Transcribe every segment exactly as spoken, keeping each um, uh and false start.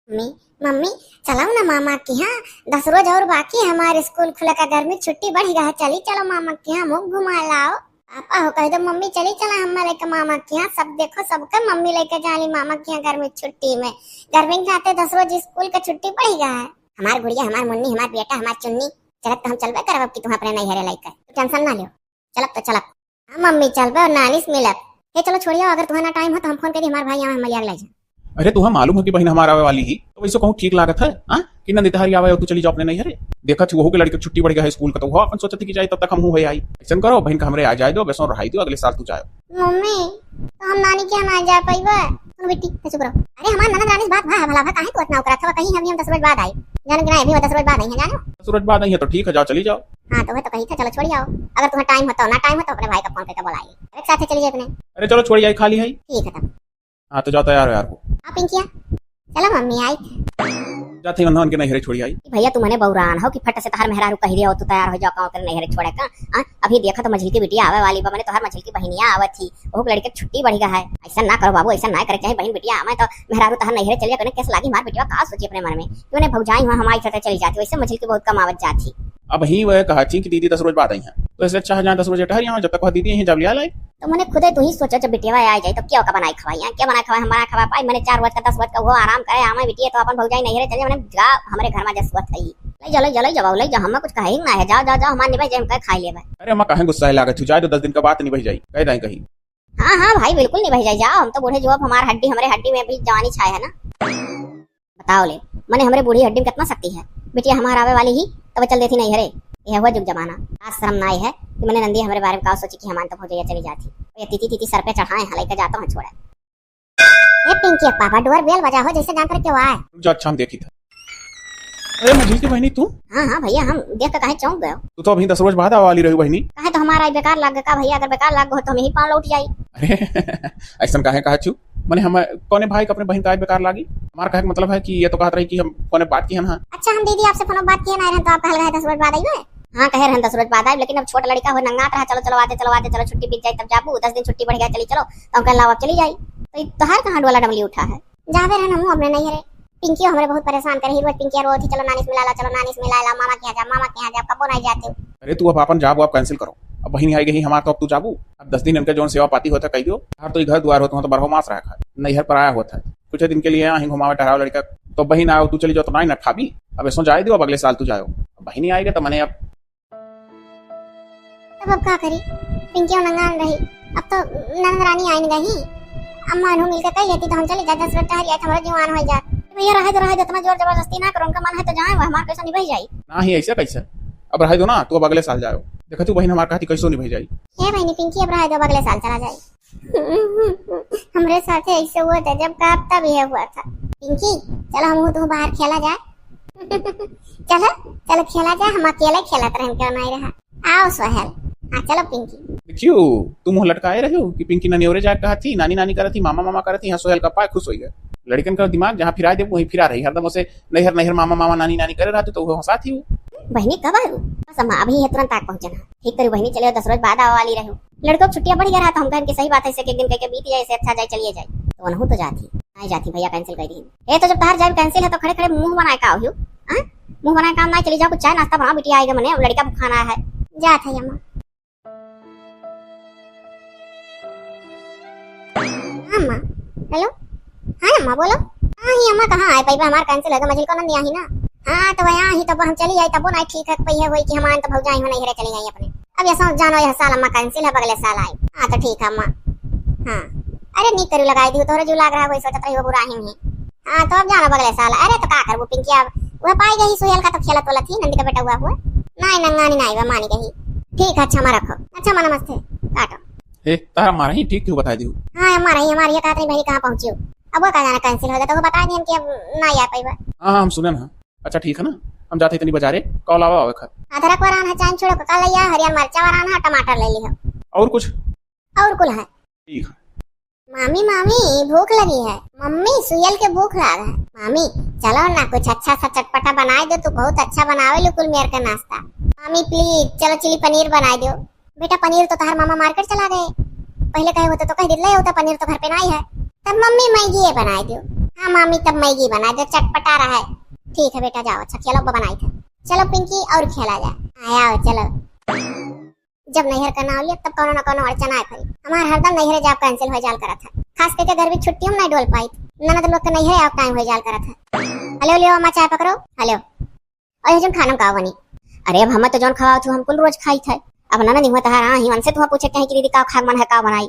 मम्मी, मम्मी, चलो ना मामा के यहाँ, दस रोज और बाकी है हमार स्कूल खुले का, गर्मी छुट्टी बढ़ गया है, चली चलो मामा के यहाँ, मुँह घुमा लाओ। पापा हो कह दो, मम्मी चली चला हमार लइका मामा के यहाँ, सब देखो सबके मम्मी लइके जाली मामा के यहाँ गर्मी छुट्टी में। गर्मी के नाते दस रोज स्कूल का छुट्टी बढ़ गया है। हमार गुड़िया, हमार मुन्नी, हमार बेटा, हमार चुन्नी, चलत तो हम चलबे करब अब कि तुहाँ अपने नैहरे लइके, तू टेंशन ना लियो। चलब तो चलब। हाँ मम्मी, चलबे और नानी से मिलब। हे चलो छोड़िया, अगर तुहाँ ना टाइम हो तो हम फोन कर दी, हमार भाई आवे, हम लिया के ले जा। अरे तुहाँ मालूम हो कि बहिन हमार आवे वाली ही, तो वैसे कहूँ ठीक लागत है, हाँ? कि नंदी तहारी आवे और तू चली जाओ अपने नैहरे। देखत ही वहू के लड़के छुट्टी बढ़ गया है स्कूल का, तो वह अपन सोचत ही कि जाए तब तक हम हूँ है आई। ऐसन करो, बहिन का हमरे आ जाए दो, अब ऐसो रहाई दो, अगले साल तू जाओ। मम्मी, तो हम नानी के यहाँ ना जा पाइबे। सुन बेटी, तो चुप रहो। अरे हमार ननद रानी से बात भा है भला भा, काहे तू इतना उकरा था? कहीं अभी हम दस रोज बाद आई। जानो कि ना, अभी वो दस रोज बाद आई है, जानो? दस रोज बाद आई है तो ठीक है, जाओ चली जाओ। हाँ तो वह तो कही था, चलो छोड़ी आओ। अगर तुम्हें टाइम होता हो ना टाइम होता अपने भाई का फोन करके बुलाई, एक साथ चली जाए अपने। अरे चलो छोड़ी आई, खाली है। ठीक है तब। हाँ तो जाओ तैयार हो यार को। हाँ पिंकिया, चलो मम्मी आई। जाते ही वंदन के नैहरे छोड़ी आई। भैया तू मने बौरान हो कि फट से तहार मेहरारू कह दिया हो तू तैयार हो जाओ का ओकर नैहरे छोड़े का। हाँ, अभी देखा तो मझिल की बिटिया आवे वाली बा, मने तोहार मझिल की बहिनिया आवत ही, ओहू के लड़के के छुट्टी बढ़ गया है। ऐसा ना करो बाबू, ऐसा ना करे चाहे बहिन बिटिया आवे तो मेहरारू तहार नैहरे चली जाए, कैसे लागी हमार बिटिया का सोची अपने मन में कि मने भौजाई हुआ हमारी साथे चली जाती, वैसे मझिल की बहुत कम आवत जात ही। अब ही वह कहा थी कि दीदी दस रोज बाद आई हैं, तो इससे अच्छा है जहाँ दस रोज ठहर यहाँ, जब तक वह दीदी यहीं जब लिया लाए। तो मने खुदे तू ही सोचो, जब बिटिया आ जाए तो क्या का बनाई खवाई, यहाँ क्या बनाई खवाई, हम बनाई खवा पाई? मने चार रोज का दस रोज का वो आराम करे, आवे बिटिया तो अपन भौजाई नैहरे चले, मने जा हमरे घर में जस वत है। ले जा, ले जा, ले जा, ले जा, हमें कुछ कहे ही ना है, जाओ, जाओ, जाओ, हमार निभाई जाए, हम कहे खाई लेबे। अरे अम्मा काहे गुस्सा लागे तू, जाए तो दस दिन का बात निभाई जाई, कह दाई कही। हाँ, हाँ भाई, बिल्कुल निभाई जाए, जाओ, हम तो बूढ़े जो अब हमार हड्डी, हमरे हड्डी में अभी जवानी छाए है ना। बताओ ले, मने हमरे बूढ़ी हड्डी में कितना शक्ति है। बिटिया हमार आवे वाली ही, तब चल देती नैहरे। यह हुआ जुग जमाना। आज शर्म ना आई है कि मने नंदी हमरे बारे में का सोची कि हमान तो भौजैया चली जाती। ये तीती तीती सर पे चढ़ाए हैं, लेके जाता हूँ छोड़े। ए पिंकी के पापा, डोर बेल बजा हो, जैसे जान पर क्यों आए। रुक जा, अच्छा हम देखी था। अरे मझिल की बहिनी तू? हाँ, हाँ भैया, हम देख के काहे चौंक गए। तू तो अभी दस रोज बाद आवे वाली रही बहिनी। काहे तो हमारा बेकार लाग का भैया, अगर बेकार लाग हो तो हम यही पाँव लौट जाई। अरे ऐसा काहे कहा छू? मने हम कौने भाई का अपने बहन का आज बेकार लागी? हमार कहे के मतलब है कि ये तो कहत रही कि हम कौने बात की है ना। अच्छा, हम दीदी आपसे फोन बात किए ना रहन, तो आप कहल गए दस रोज बाद आइबे। हाँ, कहे रहन दस रोज बाद आइब, लेकिन अब छोट लड़का हो, नंगात रहा, चलो, चलो, आते, चलो, आते, चलो, छुट्टी बीत जाए, तब जाबू, दस दिन छुट्टी बढ़ गया, चली चलो, तो हम कहला, "अब चली जाई।" तो ई तोहार कहाँ डोला डमली उठा है? जाबे रहन हमहू अपने नैहरे। पिंकियो हमरे बहुत परेशान करे, रोज पिंकिया रोत ही, "चलो नानी से मिला ला, चलो नानी से मिला ला, मामा के यहाँ जा, मामा के यहाँ जा, कबो नहीं जाते हो।" अरे तू अब आपन जाबू, आप cancel करो, अब बहिनी आई गई हमार, तो अब तू जाबू, अब दस दिन इनके जौन सेवा पाती होता कह दियो, हर तो ई घर दुआर होता, तो बरहो मास रहा खा, नैहर पर आया होता है, कुछ दिन के लिए यहाँ ही घुमावे टहरावे लड़का, तो बहिन आओ, तू चली जाओ तो नाई ना खाबी, अब ऐसो जाए दियो, अब अगले साल तू जाओ, अब बहिनी आएगा तो मने अब। तब अब का करी, पिंकियो नंगान रही, अब तो ननद रानी आइन गई, अम्मा अनहु मिलके कह लेती तो हम चली जाए, दस रोज टहर आए, हमारा जीवान हो जात। भैया रहे दो, रहे दो, इतना जोर जबरदस्ती ना करो, उनका मन है तो जाए, वो हमार कैसे निभाई जाई। ना ही ऐसे कैसे, अब रहे दो ना, तू अब अगले साल जाओ, देखा तू बहिन हमार कहती कैसो निभाई जाई। हे बहिनी पिंकी, अब रहे दो, अब अगले साल चला जाए। हमरे साथे ऐसे हुआ था, जब कहा तब यह हुआ था। पिंकी, चलो हम तू बाहर खेला जाए। चलो, चलो खेला जाए, हम अकेले खेलत रहन, क्यों नहीं रहा। आओ सोहेल, हाँ चलो पिंकी। क्यों तू मुँह लटकाए रहे हो कि पिंकी ननियोरे जाए कहा थी, नानी नानी करत थी, मामा मामा करत थी, यहाँ सोहेल का पाए खुश हो गया। लड़कन का दिमाग जहाँ फिरा दे वहीं फिरा रही, हरदम उसे नैहर नैहर मामा मामा नानी नानी करे रहते तो वो हंसात ही हो। बहिनी कब आयु? बस अम्मा अभी है, तुरंत आके पहुँचे ना। ठीक करी बहिनी, चले दस रोज बाद आवे वाली रहू। लड़कों की छुट्टियां बढ़ गया रहा तो हम कहन कि सही बात है, इसे एक दिन कह के बीत जाए, इसे अच्छा जाए चलिए जाए। तो वनहू तो जाती, नहीं जाती भैया, cancel कर दी। ए तो जब तार जाए cancel है तो खड़े खड़े मुंह बनाए का हो? हाँ, मुंह बनाए काम नहीं, चली जाओ, कुछ चाय नाश्ता बनाओ, बिटिया आएगा मने, अब लड़का भुखाना है। जात है अम्मा। हाँ, अम्मा। हेलो। हाँ, अम्मा, बोलो। हाँ, ही अम्मा, कहाँ आए पाइबा, हमार cancel होगा, मझिल को नंदी आई ना। हाँ, तो वह आई, तब हम चली आई, तब वो नहीं ठीक है, पहिए हुई कि हम आए, तो भौजाई हो नहीं, हेरे चली आई अपने। अब ये सोच जानो, यह साल अम्मा cancel है, अगले साल आई। हाँ, तो ठीक है, अम्मा। हाँ। अरे, नीक करू लगाई दी, तोहरे जो लाग रहा, वही सोचत रही, वो बुरा ही नहीं। हाँ, तो अब जानो, अगले साल। अरे, तो का करबू, पिंकिया, वह पाई गई, सुहेल का तो खेलत वाला थी, नंदी का बेटा हुआ हुआ। नहीं, नंगानी नहीं, वह मानी गई। ठीक है, अच्छा, अम्मा, रखो। अच्छा, अम्मा, नमस्ते। काटो। ए, तारा मारा ही ठीक क्यों बताई दियो? हाँ, हमारा ही, हमारी ये कहत नहीं भाई कहाँ पहुँची हो। अब वो का जाना cancel हो गया, तो वो बता दिया कि अब ना आ पाइबा। हाँ, हाँ, हम सुने ना। अच्छा, ठीक है ना, हम जाते इतनी बाजारे, call आवा आवे खा। अदरक वरान है, चाय छोड़ो, कल लिया, हरियर मिर्चा वरान है, टमाटर ले लिया। और कुछ? और कुल है। ठीक है। मामी, मामी, भूख लगी है। मम्मी, सुयल के भूख लाग है। मामी, चलो ना, कुछ अच्छा सा चटपटा बनाए दो, तू बहुत अच्छा बनावे लू कुल मेर का नाश्ता। मामी, please, चलो चिली पनीर बनाए दो। बेटा, पनीर तो तहार मामा market चला गए। पहले कहे होते तो कह देत ले होता, पनीर तो घर पे नहीं है। तब मम्मी मैगी ये बनाए दियो। हाँ मामी, तब मैगी बनाइ देउ, चटपटा रहइ। ठीक है बेटा, जाओ, अच्छा खेलो, बनाइत है। चलो पिंकी, और खेला जाए। हाँ, आओ, चलो। जब नैहर का नाव लिया, तब कौनो ना कौनो अड़चन आए पड़ी। हमार हरदम नैहरे जाब cancel होइ जाल करत है, खास करके गर्मी छुट्टियों में नहीं डोल पाई। ननद लोग के नैहरे आव time होइ जाल करत है। हेलो, लियो अम्मा, चाय पकड़ो। हेलो। और ये जन खाना में का बनी? अरे, अब हमें तो जौन खवाओ तू, हम कुल रोज खाई थे। अब ननद हुआ तहार, हाँ, ही उनसे तू पूछे कहीं कि दीदी का खाक मन है, का बनाई?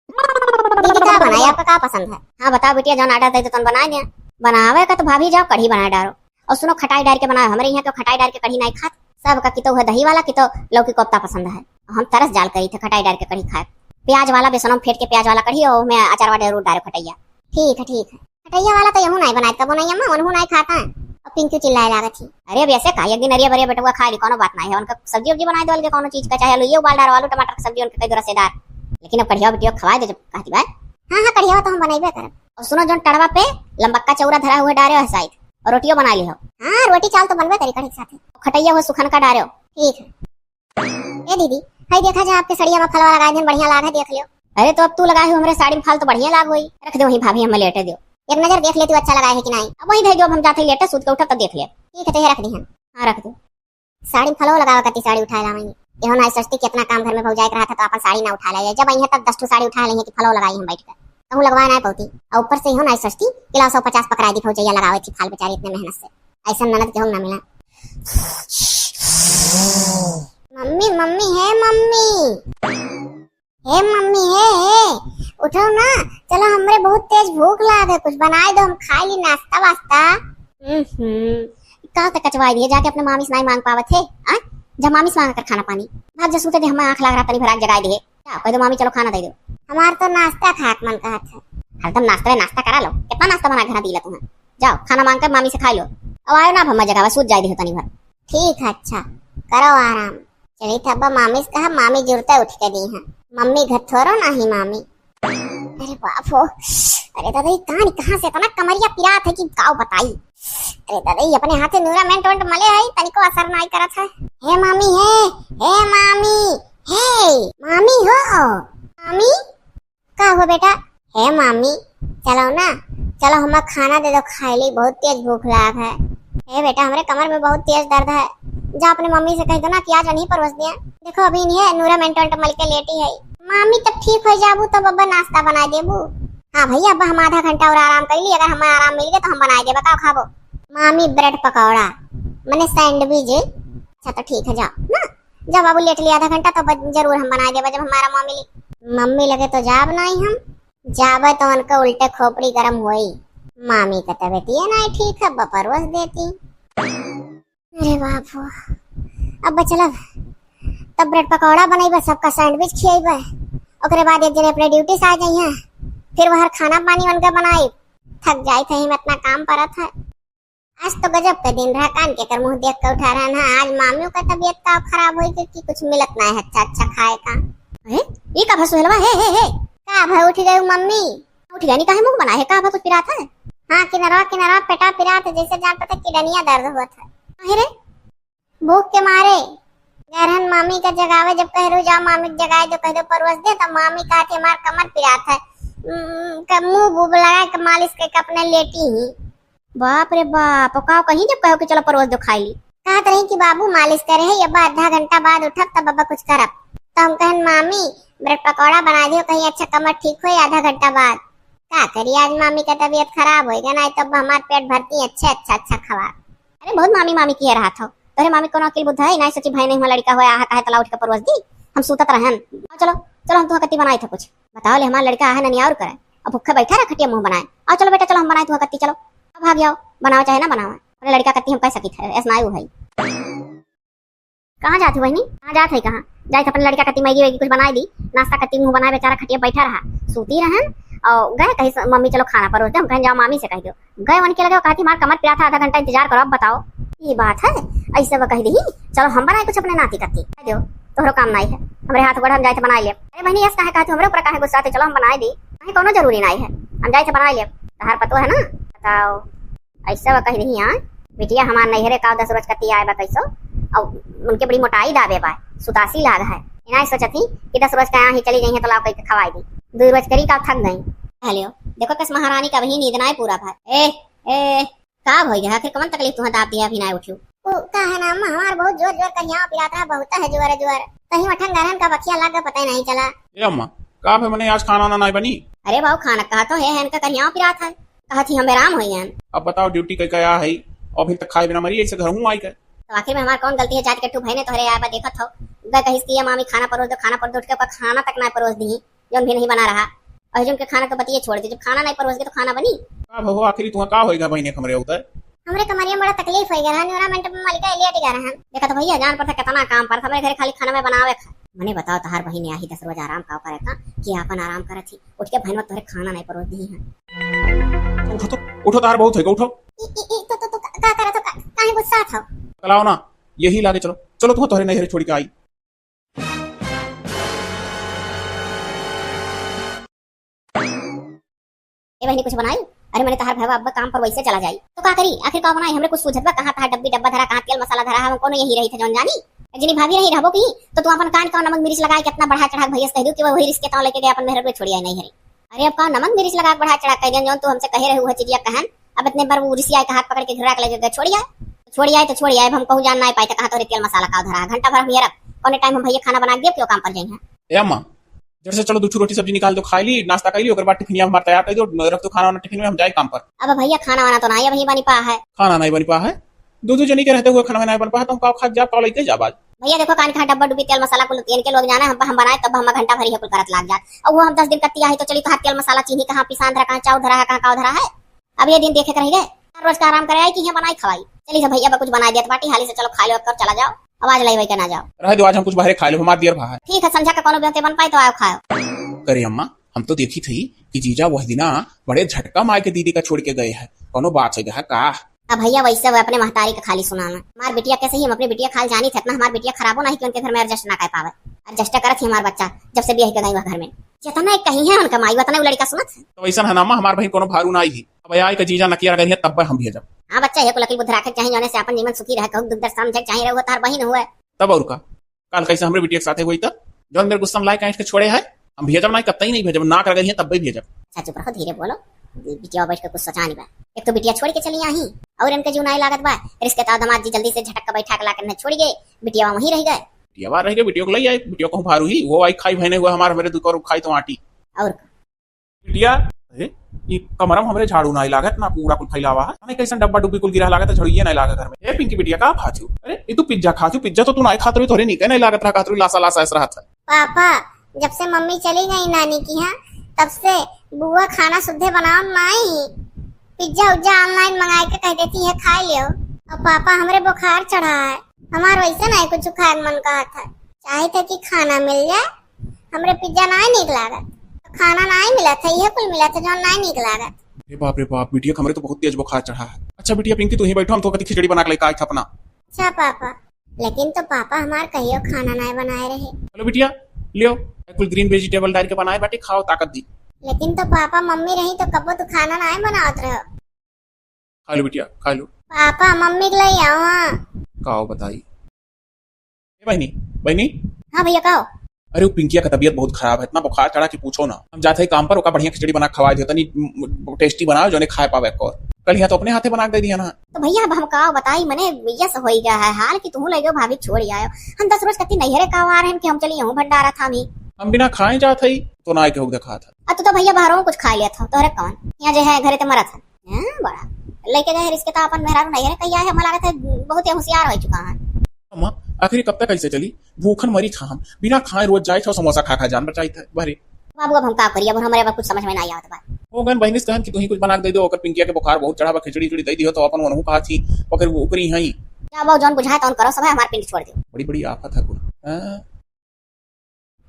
दीदी का बनाई, आपका का पसंद है? हाँ, बताओ बिटिया, जौन order दे दे, तौन बनाए दे। बनावे का तो भाभी जाओ, कढ़ी बनाए डारो। और सुनो, खटाई डार के बनाओ, हमरे यहाँ तो खटाई डार के कढ़ी नहीं खात। सब का कितो है दही वाला, कितो लौकी कोफ्ता पसंद है। हम तरस जाल करी थे खटाई डार के कढ़ी खाए। प्याज वाला, बेसनों में फेंट के प्याज वाला कढ़ी, और में अचार वाले जरूर डारो खटैया। ठीक है, ठीक है। खटैया वाला तो यहू नहीं बनाए, कबो नहीं अम्मा, उनहू नहीं खाता है। और पिंकी चिल्लाए लागत ही। अरे, अब ऐसे का, एक दिन अरिया बरिया बेटवा खा ली, कोनो बात नहीं है। उनका सब्जी उब्जी बनाए दो अलगे कोनो चीज का, चाहे आलू ये उबाल डारो, आलू टमाटर की सब्जी उनके कह दो रसेदार। लेकिन अब कढ़िया बिटिया खवाए दे जब कहती बात। हाँ, हाँ, कढ़िया तो हम बनाइबे करब। और सुनो, जौन टड़वा पे लंबक्का चौरा धरा हुआ डारे है शायद, और रोटियो बना लिहो। हाँ, रोटी चाल तो बनबे करी कढ़ी के साथे। खटैया हुआ सुखन का डारे हो। ठीक है। ए दीदी, हई देखा जा, आपके सड़िया में फलवा लगाए दिन बढ़िया लाग है, देख लियो। अरे तो अब तू लगाए हो हमरे साड़ी में फल तो बढ़िया लाग होई। रख दे वहीं भाभी, हमें लेटे दियो। एक नजर देख लेती अच्छा लगाए है कि नहीं। अब वहीं भेज दो, अब हम जाते ही लेटे, सूत के उठब तब देख ले। ठीक है, तो ये रख दी हम। हाँ, रख दो। साड़ी में फलवा लगावा कती साड़ी उठाए लावेंगे। यहो ना सस्ती, कितना काम घर में भौजाई के रहा था तो अपन साड़ी ना उठा ले, जब आई है तब दस ठो साड़ी उठा ले कि फलवा लगाई हम बैठ कर। कहूँ लगवाए ना पौती। और ऊपर से यहो ना सस्ती, किलो सौ पचास पकड़ा दी भौजैया लगावे थी फाल बेचारी इतने मेहनत से। ऐसा ननद केहू ना मिला। मम्मी, मम्मी, हे मम्मी, हे मम्मी, हे, हे, उठो ना, चलो, हमरे बहुत तेज भूख लाग है, कुछ बनाए दो, हम खाए ली नाश्ता वास्ता। हम्म, का तो कचवाई दिए, जाके अपने मामी से नहीं मांग पावत है, आ? जब मामी से मांगा कर खाना पानी, भाग जा सूते दे, हमें आँख लाग रहा, तनी भर आग जगाए दे। क्या कह दो, मामी चलो खाना दे दो। हमार तो नाश्ता खाक मन कहत है। हरदम नाश्ता रे नाश्ता करा लो, कितना नाश्ता बना के दिला तुम्हें। जाओ खाना मांग कर मामी से खा लो। अब आयो ना, अब हमें जगावा, सूत जाए दे तनी भर। ठीक है, अच्छा, करो आराम। चली था अब्बा मामी से कहा, मामी जुरते उठ के दी हैं। मम्मी घर थोरो ना ही मामी। अरे बाप हो, अरे दादा, ये कहानी कहाँ से इतना कमरिया पिरात है कि काव बताई। अरे दादा, ये अपने हाथे नूरा मेंट वेंट मले है, तनिको असर नाई करत है। हे मामी, हे, हे मामी, हे मामी हो, मामी। का हो बेटा? हे मामी, चलो ना, चलो हमें खाना दे दो, खाए ली, बहुत तेज भूख लाग है। हे बेटा, हमरे कमर में बहुत तेज दर्द है, जा अपने मम्मी से कह दो ना कि आज नहीं परोस दिया। देखो अभी इन्हें नूरा मेंट वेंट मल के लेटी है। मामी तब ठीक हो जाबू तब अब नाश्ता बना देबू। हाँ भैया, अब हम आधा घंटा और आराम कर ली, अगर हमें आराम मिल गया तो हम बनाए देबा, का खाबो? मामी ब्रेड पकौड़ा, मने सैंडविच। अच्छा तो ठीक है, जाओ ना, जाओ बाबू लेट लिया आधा घंटा, तो ब-, जरूर हम बनाए देबा जब हमारा माँ मिली। मम्मी लगे तो जाब नहीं हम, जाबे तो उनका उल्टे खोपड़ी गरम होई। मामी का तबीयत ये नहीं ठीक है, बपरवस देती। अरे बाप हो, अब चलब तब ब्रेड पकौड़ा बनैबे, सबका सैंडविच खियैबे, ओकरे बाद एक जने अपने ड्यूटी से आ जाइए, फिर वहर खाना पानी उनका बनाई। थक जाई थे, हम इतना काम परत है। आज तो गजब का दिन रहा, कान के कर मुंह देख के उठा रहा ना। आज मामियों का तबीयत का खराब होई कि, कि कुछ मिलत ना है अच्छा अच्छा खाए का। ए, ई का भा सुहेलवा, हे, हे, हे। का भा उठ गई मम्मी? उठ गई नी, काहे मुंह बनाए है? का भा कुछ पिरात है? हाँ, किनरवा, किनरवा पेटा पिरात है, जैसे जान पता किडनिया दर्द होत है। काहे रे? भूख के मारे गैरहन मामी का जगावे, जब कह रू जाओ मामी के जगाए दो, कह दो परोस दे, तो मामी कहती हमार कमर पिरात है। उम, क-, मुंह बूब लगा के मालिश करके अपने लेटी ही। बाप रे बाप, का कहीं जब कहो कि चलो परोस दो खाई ली। कहत रही कि बाबू मालिश करे है, अब आधा घंटा बाद उठब तब बाबा कुछ करब। तो हम कहन मामी ब्रेड पकौड़ा बना दियो, कहीं अच्छा कमर ठीक होई आधा घंटा बाद। का करी, आज मामी का तबीयत खराब होई गया, नहीं तो अब हमार पेट भरती अच्छे अच्छा अच्छा खवा। अरे बहुत मामी मामी किए रहा था, तोहरे मामी कोनो अकिल बुद्ध है, नहीं सोची भाई नहीं हुआ लड़का हुआ, आहा काहे तला उठ के परोस दी, हम सूतत रहन। आओ चलो, चलो हम तुहा कत्ती बनाए थे कुछ। बताओ ले हमार लड़का आहे ननिया और करे, अब भूखे बैठा रहा खटिया मुंह बनाए। आओ चलो बेटा चलो हम बनाए तुहा कत्ती, चलो। अब भाग जाओ, बनाओ चाहे ना बनाओ, अपने लड़का कत्ती हम कह सकी थे, ऐसा ना आयु भाई। कहाँ जात हो बहनी? कहाँ जात है, कहाँ जाए थे? अपने लड़का कत्ती मैगी वैगी कुछ बनाए दी, नाश्ता कत्ती मुंह बनाए, बेचारा खटिया बैठा रहा, सूती रहन और गए कहीं से, मम्मी चलो खाना परोस दे, हम कहन जाओ मामी से कह दो। गए उनके लगे, वो कहती हमार कमर पिरात है, आधा घंटा इंतजार करो, अब बताओ। ये बात है, ऐसे वो कह दी, चलो हम बनाए कुछ अपने नाती कत्ती, कह दो तोहरो काम नहीं है, हमरे हाथ गोड़ हम जाए थे बनाए ले। अरे बहनी, ऐसा काहे कहती, हमरे ऊपर काहे गुस्सा थे, चलो हम बनाए दी, नहीं कोनो जरूरी नहीं है, हम जाए थे बनाए ले, तहार पतो है ना, बताओ। ऐसा वो कह दी, हाँ बिटिया हमार नैहरे का दस रोज कत्ती आए बा कैसो, और उनके बड़ी मोटाई दाबे बा, सुतासी लाग है, इनाई सोचत ही कि दस रोज का यहाँ ही चली गई है तो लाओ कह के खवाई दी, दो रोज करी का थक गई। हेलो, देखो कस महारानी का अबहीं नींद नाय पूरा भा। ए, ए, का भइगा? आखिर कवन तकलीफ तुहैं दाब दिया अबहीं नाय उठिउ? उ, का है ना अम्मा, हमार बहुत जोर जोर कहियावा पिरात रहा, बहुत है जोर जोर। कहीं मठन गरहन का बखिया लाग गा, पता ही नहीं चला। ए अम्मा, का भे मने आज खाना ना नाय बनी? अरे बाबू, खाना कहा तो है, है इनका कहियावा पिरात है, कहा थी हम बेराम होई हैं। अब बताओ ड्यूटी कइ कइ आ है, अबहीं तक खाए बिना मरी, ऐसे घर हूँ आई के। तो आखिर में हमार कौन गलती है, जात के ठू भइने तोहरे आए बा देखत हो, गए कहिस कि ये मामी खाना परोस दो, खाना परोस दो, उठ के ओका खाना तक ना परोस दी, जौन भी नहीं बना रहा। और जौन के खाना तो बतिये छोड़ दी, जब खाना नहीं परोस के तो खाना बनी? का भो, आखिरी तुहा का होइगा बहिने हमरे उधर? हमरे कमरिया में बड़ा तकलीफ होइगा, रहन वाला मिनट में मलिका लेट गया रहन। देखा तो भइया जान पड़ता कितना काम पड़ता हमरे घरे, खाली खाना में बनावे खा। मने बताओ तहार बहिने आही दस रोज आराम का करे का कि आपन आराम करत ही, उठ के भइनवा तोहरे खाना नहीं परोस दी है। उठो तो, उठो तहार बहुत होइगा, उठो। ई, ई, ई, तो, तो, तो, का, का करत हो, का, काहे गुस्सा था? चलाओ ना, यही लागे चलो, चलो तुहा तोहरे नैहरे छोड़ के आई। ए बहिनी, कुछ बनाई? अरे, मने तहार भइवा अब्बा काम पर वैसे चला जाई, तो का करी? आखिर का बनाई? हमरे कुछ सूझत बा, कहाँ तहार डब्बी डब्बा धरा, कहाँ तेल मसाला धरा है, हम कौनो यही रही थे जौन जानी। एक जनी भाभी रही, रहबो की, तो तू अपन कान का नमक मिर्च लगाए के इतना बढ़ा चढ़ा के भइया से कह दू कि वो वही रिस्के ताव लेके गए, अपन मेहर पे छोड़ी आई नहीं हरी। अरे, अब का नमक मिर्च लगा के बढ़ा चढ़ा के कह देन, जौन तू हमसे कहे रहे, वो चीजिया कहन। अब इतने बार वो रिसिया के हाथ पकड़ के घुरा के लेके गए, छोड़ी आए, छोड़ी आए, तो छोड़ी आए, अब हम कहूँ जान ना पाए, तो कहाँ तोरे तेल मसाला का धरा है, घंटा भर हम ये रख, कौने टाइम हम भइया खाना बना के देब, कि वो काम पर जाइए। ए अम्मा, जल्दी से चलो, दू ठो रोटी सब्जी निकाल दो, खाई ली, नाश्ता कर ली, ओकर बाद टिफिनिया हमार तैयार कर दो, रख दो खाना वाना टिफिन में, हम जाए काम पर। अब भइया खाना वाना तो नाई अबहीं बनी पा है। खाना नाई बनी पा है? दू दू जनी के रहते हुए खाना नाई बन पा है, तो हम का खात जाब, का लइके जाब आज? भइया देखो, कान खा डब्बा डुब्बी तेल मसाला कुल तेल के लोग जाने, हम, हम बनाए तब हम घंटा भर ये कुल करत लाग जात। अब वो हम दस दिन कत्ती आई तो चली, तो हाथ तेल मसाला चीनी कहाँ पिसान धरा, कहाँ चाउर धरा है, कहाँ काव धरा है। अब ये दिन देखे के रह गए, हर रोज का आराम करे आई कि यहाँ बनाई खवाई। चली सब भइया बा कुछ बनाई देत बाटी, हाली से चलो खा लो और चला जाओ, अब आज लाई वही के ना जाओ। रह दो, आज हम कुछ बाहरे खा लो, हमार दियर भा है। ठीक है, संझा का कोनो बेहते बन पाई तो आओ खाओ। करे अम्मा, हम तो देखी थी कि जीजा वह दिना बड़े झटका मार के दीदी का छोड़ के गए हैं, कोनो बात हो गया है का? अब भइया वैसे वो अपने महतारी का खाली सुनाना। हमार बिटिया कैसे ही हम अपने बिटिया खाल जानी थे, इतना हमार बिटिया खराबो नहीं कि उनके घर में adjust ना कर पावे। Adjust करत ही हमार बच्चा, जब से बियाह के गई वह घर में। जितना एक कही है उनका माई, उतना वो लड़का सुनत है। तो वैसन है ना अम्मा, हमार बहिन कोनो भारू ना आई ही। अब आए का जीजा नकिया रगड़ी है, तब हम भेजब। हाँ बच्चा, ये कुल अकिल बुद्धि राखे के चाही, जौने से अपन जीवन सुखी रहे, कहूँ दुख दर्द समझे के चाही, रहुआ तार बहिन हुए। तब और का? काल कैसे हमरे बिटिया के साथे हुई त? जौन मेरे गुस्सा में लाए काट के छोड़े है, हम भेजब ना, कतई नहीं भेजब, नाक रगड़ी है तब भी भेजब। अच्छा चुप रहो, धीरे बोलो, बिटिया बैठ के कुछ सोचानी बा। एक तो बिटिया छोड़ के चली आई और इनके जीव नाई लागत बा, रिश्तेदार दामाद जी जल्दी से झटक के बैठा के लाके छोड़ गए, बिटिया वहीं रह गए। बिटिया रह गए, बिटिया को ले आए, बिटिया कहूँ भारू ही, वो आई खाई भैने हुआ हमार, हमरे दुख और खाई तो आटी। और का? बिटिया, अरे, ई कमरा में हमरे झाड़ू नाई लागत, ना कूड़ा कुल फैलावा है। अरे, कैसन डब्बा डुब्बी कुल गिरा लागत है, झाड़ू ये नाई लागत घर में। ए पिंकी बिटिया, का खात हू? अरे, ई तू पिज्जा खात हू, पिज्जा तो तू नाई खात रही, तोरे नीके नाई लागत रहा, खात रही लासा लासा ऐसा रहत है। पापा, जब से मम्मी चली गई नानी की यहाँ, तब से बुआ खाना सुद्धे बनाओ नाई। पिज्जा उज्जा online मंगाए के कह देती है, खा लियो। और पापा, हमरे बुखार चढ़ा है, हमार वैसे नाई कुछ खाए के मन कहत है। चाहे थे कि खाना मिल जाए, हमरे पिज्जा नाई नीक लागत, खाना नाई मिलत है, ये कुल मिलत है जौन नाई नीक लागत। रे बाप रे बाप, बिटिया के हमरे तो बहुत तेज बुखार चढ़ा है। अच्छा बिटिया पिंकी, तू ही बैठो, हम तो कति खिचड़ी बना के लेके आए थे अपना। अच्छा पापा, लेकिन तो पापा हमार कहियो खाना नाई बनाए रहे। चलो बिटिया, लियो, कुल green vegetable डाल के बनाए बाटी, खाओ, ताकत दी। लेकिन तो पापा मम्मी रही तो कबो तू खाना नाई बनावत रहो। खा लो बिटिया, खा लो। पापा, मम्मी के लिए आओ, हाँ। का हो बताई? ए बहिनी, बहिनी। हाँ भैया, का हो? अरे, वो पिंकिया का तबीयत बहुत खराब है, इतना बुखार चढ़ा कि पूछो ना। हम जाते ही काम पर, ओका बढ़िया खिचड़ी बना खवा दियो, तनी, म, म, tasty बनाओ, जोने खाए पावे एक और। कल यहाँ तो अपने हाथे बना के दे दिया ना। तो भैया, अब हम का बताई, मने यस होई गया है हाल कि तुहू ले गयो भाभी छोड़ आयो। हम दस रोज कती नैहरे का आ रहे हैं कि हम चली यहाँ भंडारा था मी। हम बिना खाए जात हई, तो ना आए के हो देखा था। अब तो, तो भैया बाहरों कुछ खा लिया था, तोहरे कौन? यहाँ जे है घरे ते मरत है। हाँ, बड़ा। लेके गए रिस्के तो अपन मेहरारू नहीं है, कहीं आए, हमें लागत है बहुत ही होशियार हो चुका है। अम्मा, आखिर कब तक ऐसे चली? भूखन मरी था हम, बिना खाए रोज जाए था, समोसा खा खा जान बचाई था, भरे। बाबू, अब हम का करिए, अब हमारे अब कुछ समझ में नहीं आवत बा। हो गन बहिनी से कहन कि तू ही कुछ बना के दे दो, ओकर पिंकिया के बुखार बहुत चढ़ा बा, खिचड़ी उचड़ी दे दियो, तो अपन वनहु कहा थी, ओकर ओकरी हई। जा बाबू, जौन बुझाए तौन करो, सब है, हमार पिंड छोड़ दो। बड़ी बड़ी आफत है कुल। हाँ।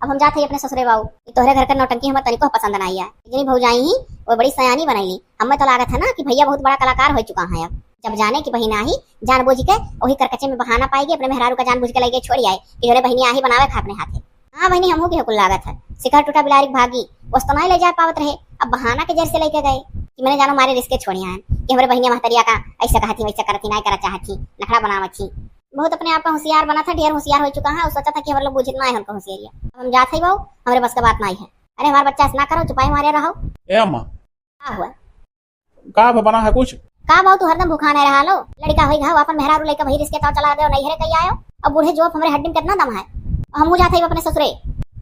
अब हम जात हई अपने ससुरे बाऊ, ई तोहरे घर का नौटंकी हमर तनिको पसंद ना आइया। इतनी भौजाई ही, वो बड़ी सयानी बनैली। हमें तो लागत है ना कि भैया बहुत बड़ा कलाकार हो चुका है। अब जब जाने कि बहिन आही, जानबूझ के वही करकचे में बहाना पाएगी, अपने मेहरारू का जानबूझ के लेके छोड़ आए कि जोरे बहिनी आही बनावे खा अपने हाथे। हाँ बहिनी, हमहू के कुल लागत है, शिकार टूटा बिलारी के भागी, वस्तु ना ले जा पावत रहे, अब बहाना के जर से लेके गए कि मैंने जानो मारे रिस्के छोड़िया हैं कि हमारे बहिनिया महतरिया का ऐसे कहा थी, वैसे करती, ना करा चाहत थी, नखड़ा बनावत थी। बहुत अपने आप का होशियार बना था, ढेर होशियार हो चुका है, और सोचा था कि हमारे लोग बुझित ना है हमको होशियारिया। अब हम जात है बाऊ, हमारे बस का बात नहीं है। अरे हमार बच्चा, ऐसा ना करो, चुपाई मारे रहो। ए अम्मा। का हुआ? का बा, बना है कुछ? का बाऊ, तू हरदम भुखाने रहा लो। लड़का होई घाव, अपन मेहरारू लइका वही रिश्ते ताव चला देव, नैहरे कई आयो। अब बूढ़े जोप हमरे हड्डी में कितना दम है, हम मुँह जात है अपने ससुरे।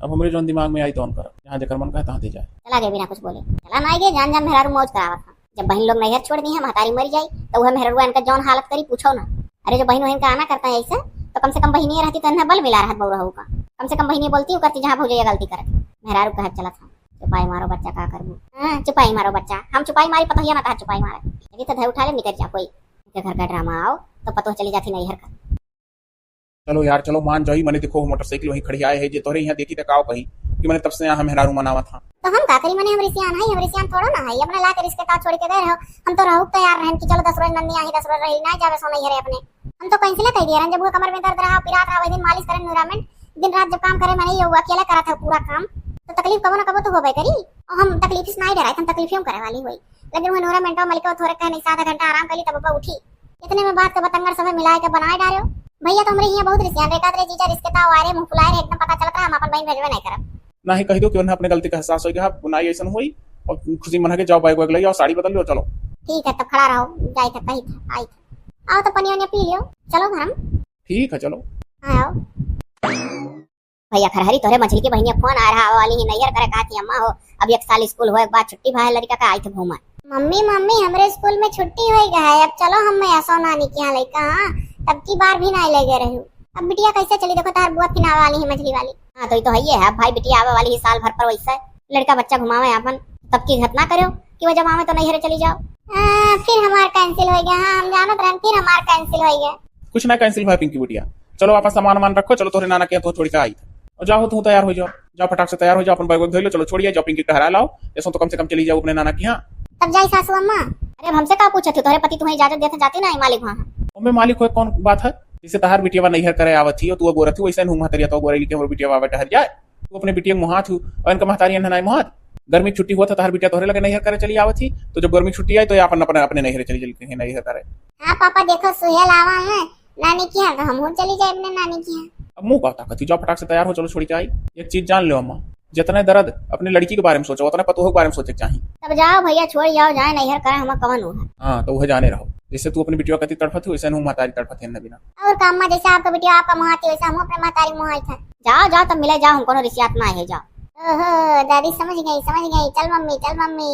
अब हमरे जौन दिमाग में आई तौन कर, जहाँ जेकर मन कहे तहाँ दे जाए। चला गए बिना कुछ बोले, चला ना आइए, जान जान मेहरारू मौज करावत हम। जब बहिन लोग नैहर छोड़ दी है, महतारी मर जाई, तो वह मेहररुआ इनका जौन हालत करी, पूछो ना। अरे, जो बहिन वहिन का आना करता है ऐसे, तो कम से कम बहिनिया रहती तो इन्हें बल मिला रहत बउरहू का। कम से कम बहिनिया बोलती, उ करती, जहाँ भौजैया गलती करत। मेहरारू कहत चलत हम, चुपाई मारो बच्चा, का करबू? हाँ, चुपाई मारो बच्चा, हम चुपाई मारी, पतोहिया ना तहार चुपाई मारे। यदि तो धर उठा ले, निकल जा कोई। के घर का ड्रामा आओ, तो पतोह चली जाती नैहर का। चलो यार, चलो मान जाई, मने देखो मोटरसाइकिल वहीं खड़ी आए है, जे तोहरे यहाँ देखी त काव कही कि मने तब से यहाँ मेहरारू मनावत हाँ। तो हम का करी, मने हमरे सियान है, हमरे सियान थोड़ो ना है, अपना ला के रिश्ते का छोड़ के दे रहो। हम तो रहू तैयार रहन कि चलो दस रोज नंदी आई, दस रोज रही, ना जावे सो नैहरे अपने। हम तो कैंसिल कर दिए रहन, जब वो कमर में दर्द रहा, पिरात रहा, वही दिन मालिश करे नूरामेंट, दिन रात जब काम करे, मने ये वो अकेले करत है पूरा काम, तो तकलीफ कबो ना कबो तो होबे करी। और हम तकलीफ से नहीं डराए, हम तकलीफ क्यों करे वाली हुई। लेकिन वो नूरामेंट मलिक थोड़े कहने से आधा घंटा आराम कर ली, तब वो उठी। इतने में बात के बतंगड़ समय मिलाए के बनाए डालो। भैया तो हमरे हियाँ बहुत रिसियान रे, कहत रहे, "जीजा रिश्ते ता वायरे मुँह फुलाए रहे, एकदम पता चलत रहा, हम अपन बहिन भेजबे नहीं करब।" नाही कही दो कि उन्हें अपने गलती का एहसास हो गया, बुनाई ऐसन हुई। और खुशी मन के जाओ, बैग वैग ले जाओ, साड़ी बदल लो, चलो। ठीक है, तब खड़ा रहो, जाई थे, कही थे, आई थे। आओ तो पनिया वनिया पी लियो, चलो घर हम। ठीक है, चलो। हाँ, आओ। भैया खरहरी, तोहरे मझली की बहिनिया फोन आ रहा, आवे वाली ही नैहर करे, कहा थी, "अम्मा हो, अब एक साल स्कूल होए के बाद छुट्टी भा है लड़का का, आई थे घूमन।" मम्मी, मम्मी, हमरे स्कूल में छुट्टी होई गया है, अब चलो हम मैं असो नानी के यहाँ लइका, हाँ, तब की बार भी नहीं ले गए रहू। अब बिटिया कैसे चली, देखो तार बुआ फिर आवे वाली है मझली वाली। हाँ, तो ये तो है ही है, अब भाई बिटिया आवे वाली ही साल भर पर, वैसे लड़का बच्चा घुमावे अपन, तब की घटना करो कि वो जब आवे तो नैहरे चली जाओ। हाँ, फिर हमार कैंसिल हो गया, हाँ, हम जानत रहन, फिर हमार कैंसिल हो गया। कुछ ना कैंसिल भा पिंकी बिटिया, चलो आपन सामान वामान रखो, चलो तोहरे नाना के यहाँ तो छोड़ के आई। और जाओ, तू तैयार हो जाओ, जाओ फटाक से तैयार हो जाओ, अपन बैग वैग धो लो, चलो छोड़िए, जाओ पिंकी के टहरा लाओ, ऐसा तो कम से कम चली जाओ अपने नाना के यहाँ। तब जाई सासू अम्मा। अरे अब हमसे का पूछत हो, तोहरे पति तुम्हें इजाजत देते जाती ना, मालिक वहाँ। ओमे मालिक होए कौन बात है? जैसे तहार बिटिया नैहर करे आवत ही, तू गोरत ही, वैसे हूँ महतरिया तो गोरेली के हमर बिटिया आवे टहर जाए। तू अपने बिटिया मुहात हूँ, और इनका महतारी इन्हें नाई मुहात। गर्मी की छुट्टी हुआ था, तहार बिटिया तोहरे लगे नैहर करे चली आवत ही, तो जब गर्मी की छुट्टी आई तो ये अपन अपने, अपने नैहर चली, चली गई नैहर करे। हाँ पापा, देखो सुहेल आवा है नानी के यहाँ, तो हमहू चली जाए अपने नानी के यहाँ। अब मुँह का ताकत ही, जाओ फटाक से तैयार हो, चलो छोड़ के आई। एक चीज जान लो अम्मा, जितने दर्द अपने लड़की के बारे में सोचो, उतने पतोह के बारे में सोचे के चाही। तब जाओ भैया, छोड़ जाओ, जाए नैहर करे, हमें कवन हुआ। हाँ, तो वह जाने रहो, जैसे तू अपनी बिटिया कती तड़फत हो, वैसे हूँ महतारी तड़फत है बिना। और का अम्मा, जैसे आपका बिटिया आपका मुहाती, वैसे हम अपने महतारी मुहाई था। जाओ, जाओ, तब मिले जाओ, हम कोनो रिसियात ना है, जाओ। ओहो, दादी समझ गई, समझ गई, चल मम्मी, चल मम्मी।